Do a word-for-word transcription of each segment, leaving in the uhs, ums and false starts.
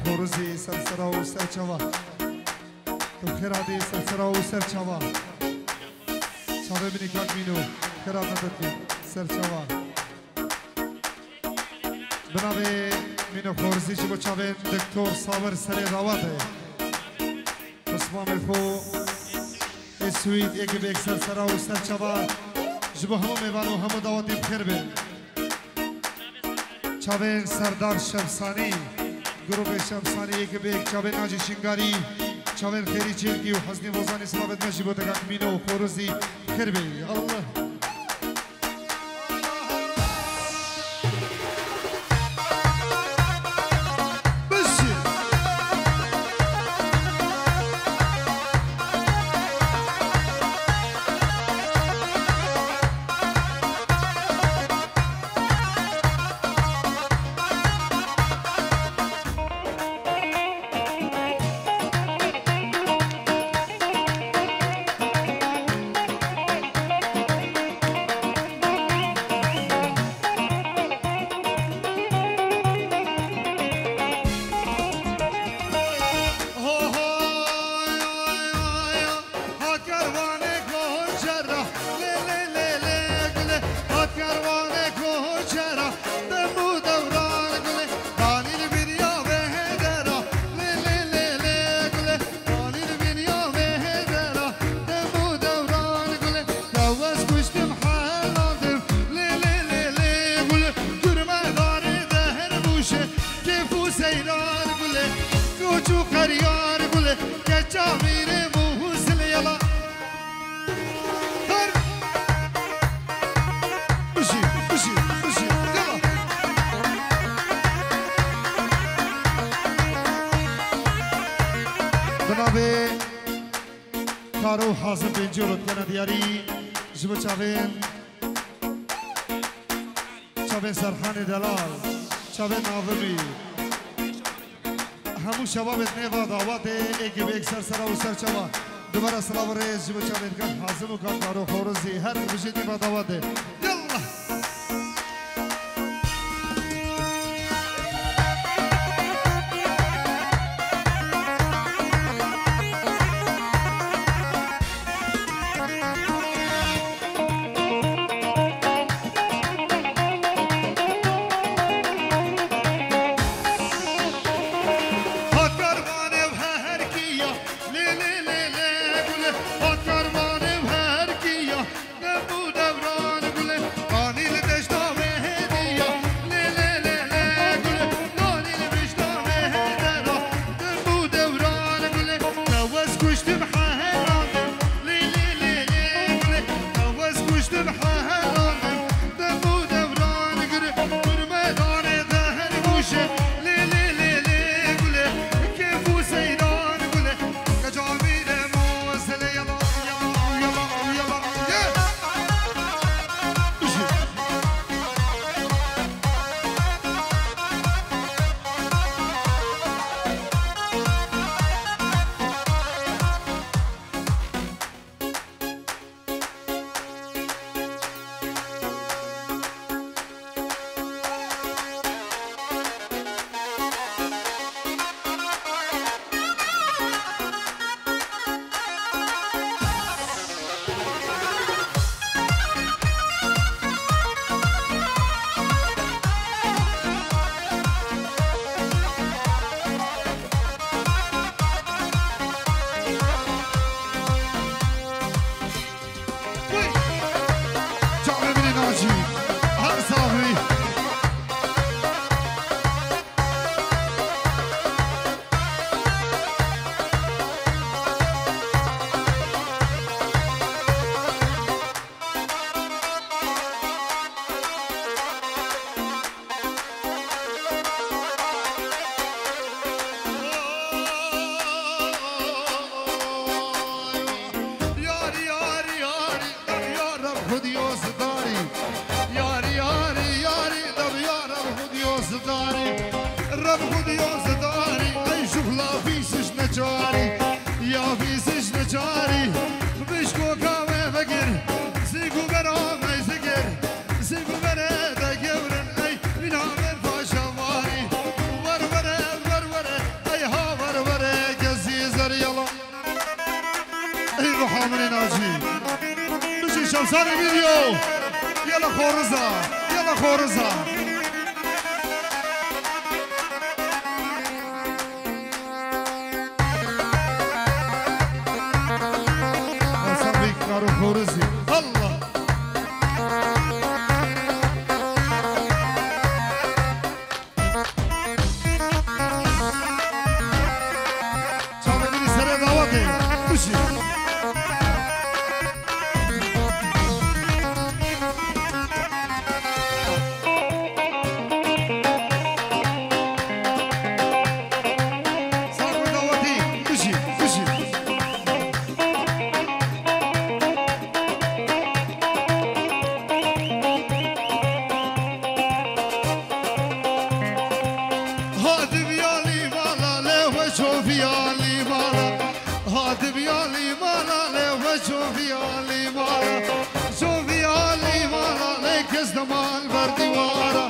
Xoruzî sersera û serçava. Tu xêr hatî sersera û serçava. Çavê min ê kak Mîno. Xêr hatî tu serçava. Bi navê Mîno Xoruzî ji bo çavên Doktor Sabir serê dawatê. Pismamê xwe ê Swîd ê gibêk sersera û serçava ji bo hemû mêvan û hemû dawatî bi xêr bin. Çavên Serdar Şemsanî, grûpê Şemsanî ê gibêk, çavên Nacî Şingarî, çavên Xêrî Çêrkî û Hesnî Bozanî, silavêt me ji bo te kak Mîno Xoruzî bi xêr bê. Allah. Hat kervanê koçera, lê, lê, lê, lê, gulê. Hat kervanê koçera, dem û dewran gulê. Danî li bîniya wê hêdera, lê, lê, lê, lê, gulê. Danî li bîniya wê hêdera, dem û dewran gulê. Ya wez kuştim helandim, lê, lê, lê, lê, gulê. Kurme darê de her bûşe, kêf û seyran gulê. Koç û qeryar gulê, keça mîrê Mûsilê yala. Her. Bijî, bijî, bijî. Yala. Bi navê Karo Hazim Pêncî û Rotgena Diyarî ji bo çavên, çavên Serhanê Delal, çavên Navimî. Hemû şebabê nêva dawatê ê gibêk sersera û serçava. Dubare silav û rêz ji bo çavên kak Hazim û kak Karo Xoruzî. Her bijî nêva dawatê. Yallah! Hat kervanê her kiya, lê, lê, lê, lê, gulê. Hat kervanê her kiya, dem û dewran gulê. Anî li deşta wê hêdiya, lê, lê, lê, lê, gulê. Anî li deşta wê hêdera, dem û dewran gulê. Te wez kuştim heherandim, lê, lê, lê, lê, gulê. Te wez kuştim heherandim, dem û dewran gulê. Kurme darê de her gûşe, lê, lê, lê, lê, gulê. Kêf û seyran gulê. Keça mîrê Mûsilê yala, yala, yala, yala, ye. Çavê min ê nacî, her sax bî. Yarî, yarî, yarî, ya Reb xwedî yo zidarî. Yarî, yarî, yarî, deb ya Reb xwedî yo zidarî. Reb xwedî yo zidarî, ey jûxla vîsiş neçarî. Ya vîsiş neçarî, bişko ka we vegir. Zî ku bera me zigir, zî ku bere de gewrin, ey vîna me paşa warî. Wer were, wer were. Şemsarê vîdeo. Yela xoriza. Yela xoriza. Hasan Bey karo xorizî. Allah. Çavê min ê serê dawetê. Bişî. Sağ ol dawetî. Bişî. Bişî. Hadi biyali mala le we çoviya li mala. Hadi biyali mala le we çoviya li mala. Çoviya li mala le kes de mal ver dîwara.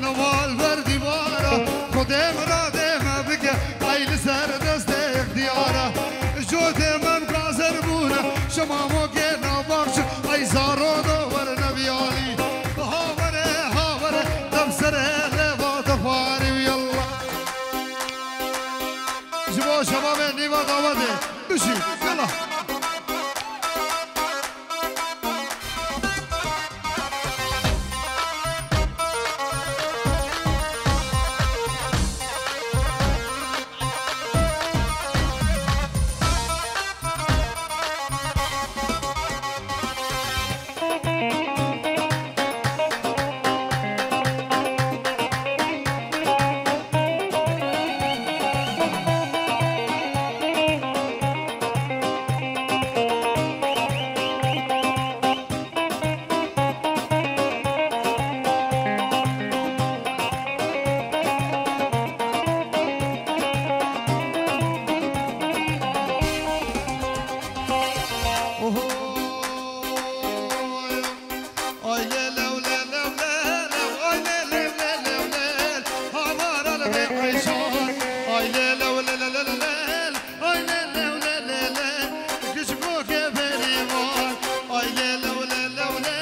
Ne mal ver dîwara. Xwedê miradê me bike. Ay li ser destê diyara. Jodê me gazer bûne. Şema mo gê na baxçe. Ay zaro do were nebiyali. Ha were, ha were. Dem sere leva de xwarî yallah. Ji bo şebabê nîva dawetê. Bişî, yala. Oho. Ay lê lew lê lew lê lew, ay lê lew lê lew lê, havara li vê eyşan. Ay lê lew lê lê lê lê lê, ay lê lew lê lê lê, giçko ke berî van. Ay lê lew lê lew lê,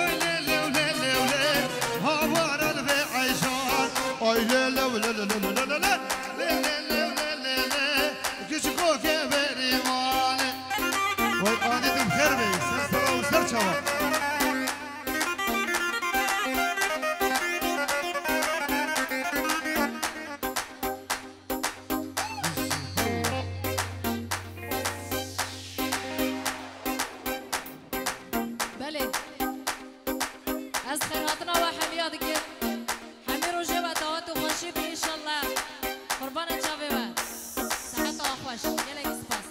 ay lê lew lê lew lê, havara li vê eyşan. Ay lê lew lê lê lê lê lê lê, lê lê lew lê lê lê, giçko ke berî van. Vay, anî tu bi xêr bî. Ser sera û ser çava. Belê. Ez xêrhatina we hemiya dikim. Hemî rojê we dawet û xweşî be înşallah. Qurbanê çavê we. Seheta we xweş. Gelekî spas.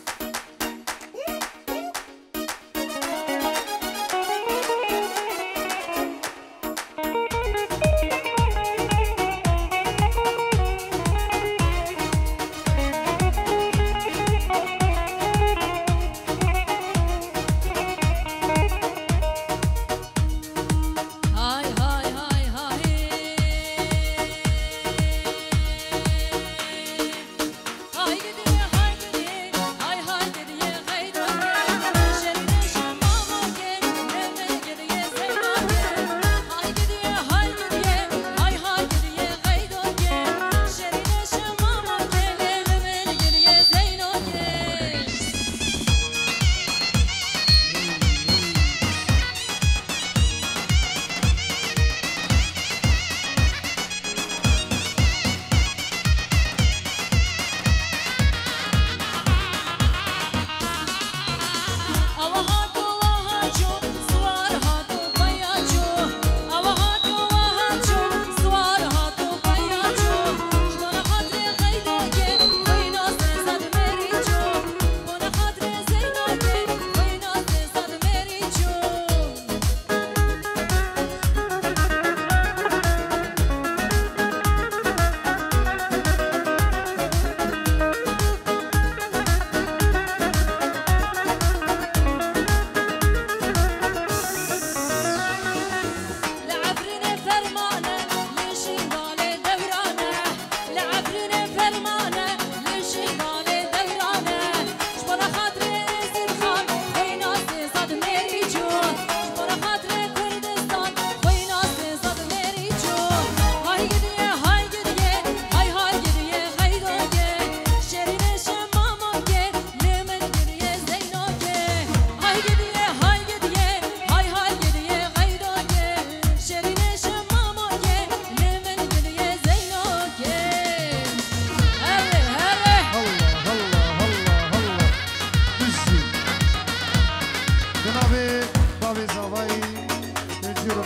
Hay hay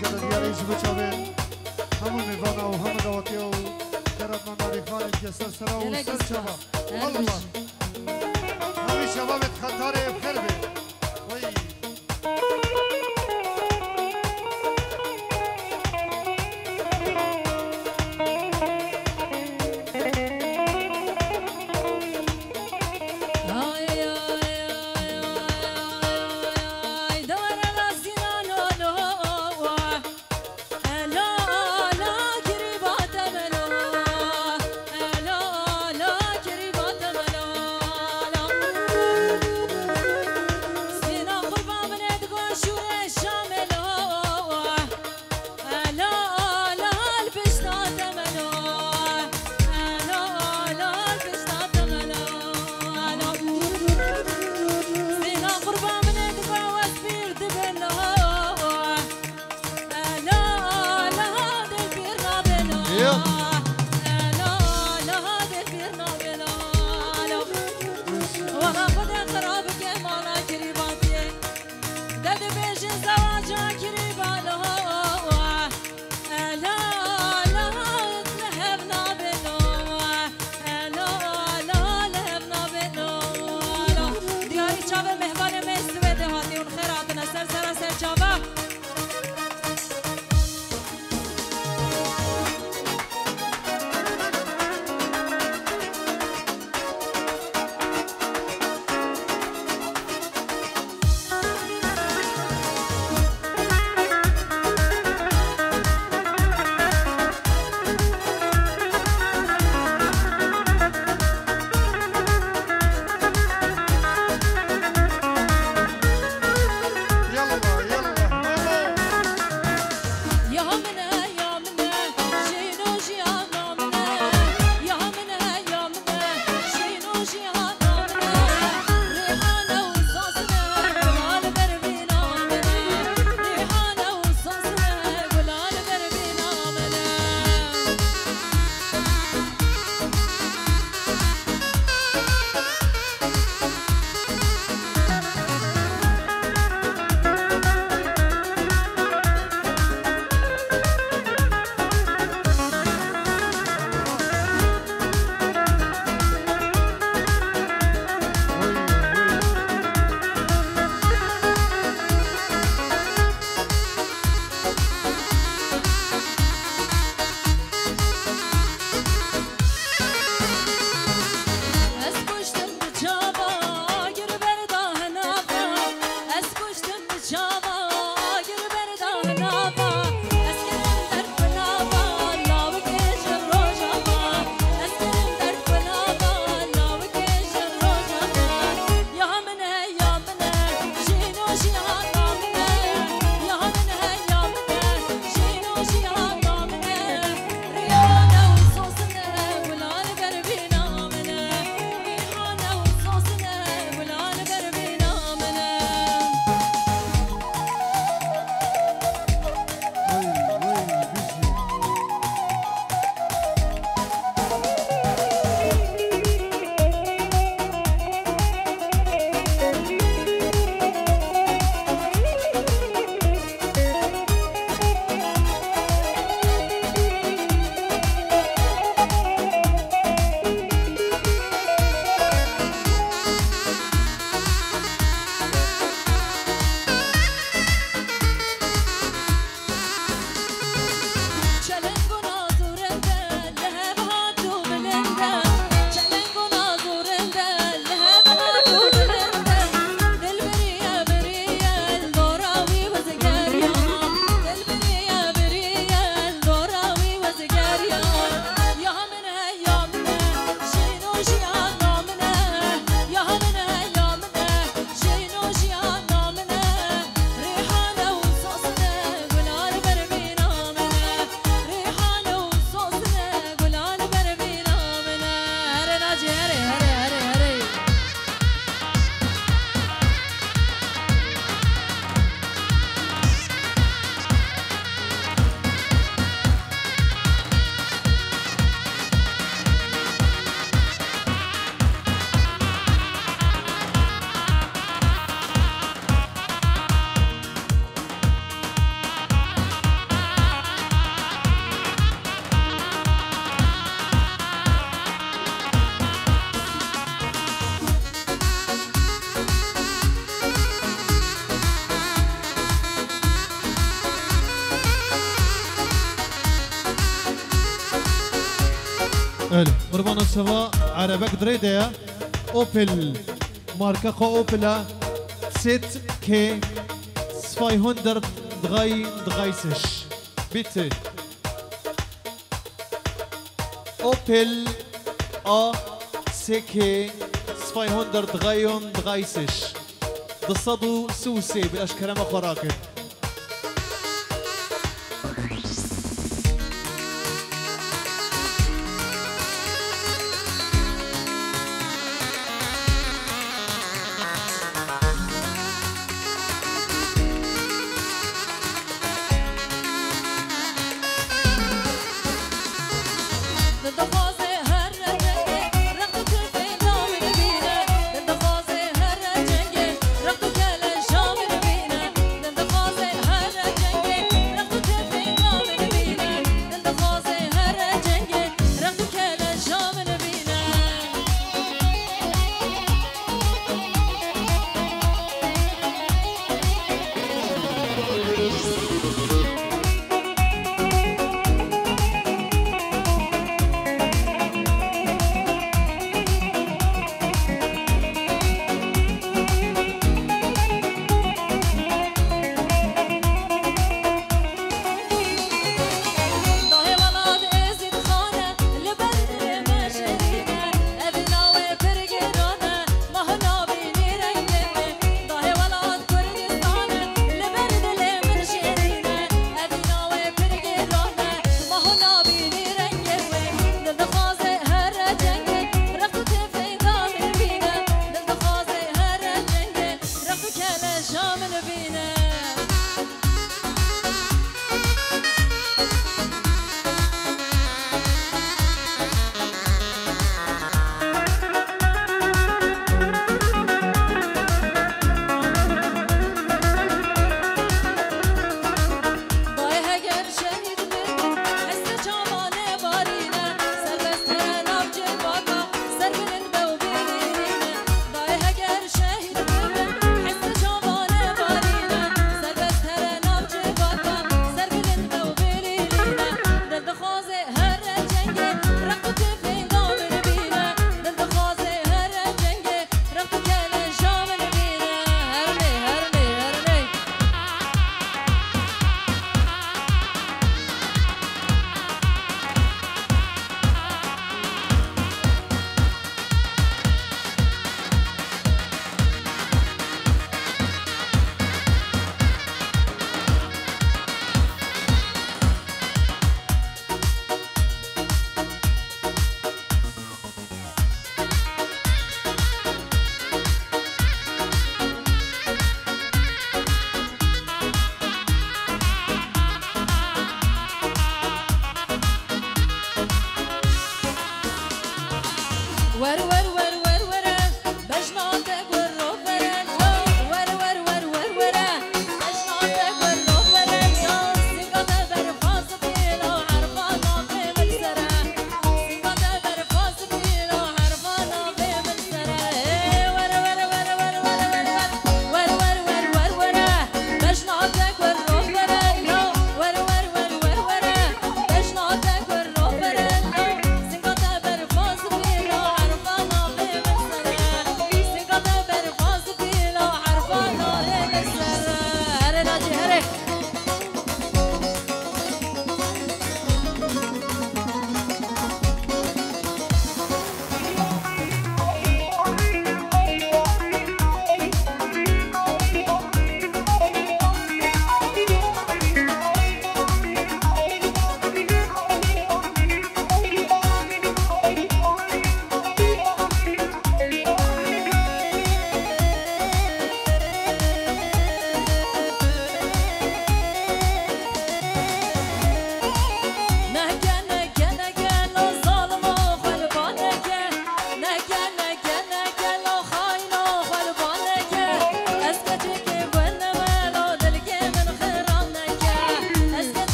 Kere diyarê ji bo çavê hemû mêvana û hemû dawetiya û Xeratman Alî Xanê diye ser sera û Gelek ser çava. Her Allah. Hemî şebabê xetarê xêr be. Oy. Belê, qurbana şeva, erebek di rê de ye. Opel, marka xwe Opel e. Set K, zweihundert dreiunddreißig. Bitte. Opel A S K zweihundert dreiunddreißig. Du sed û sê û sê, bi eşkerema xwe rakin.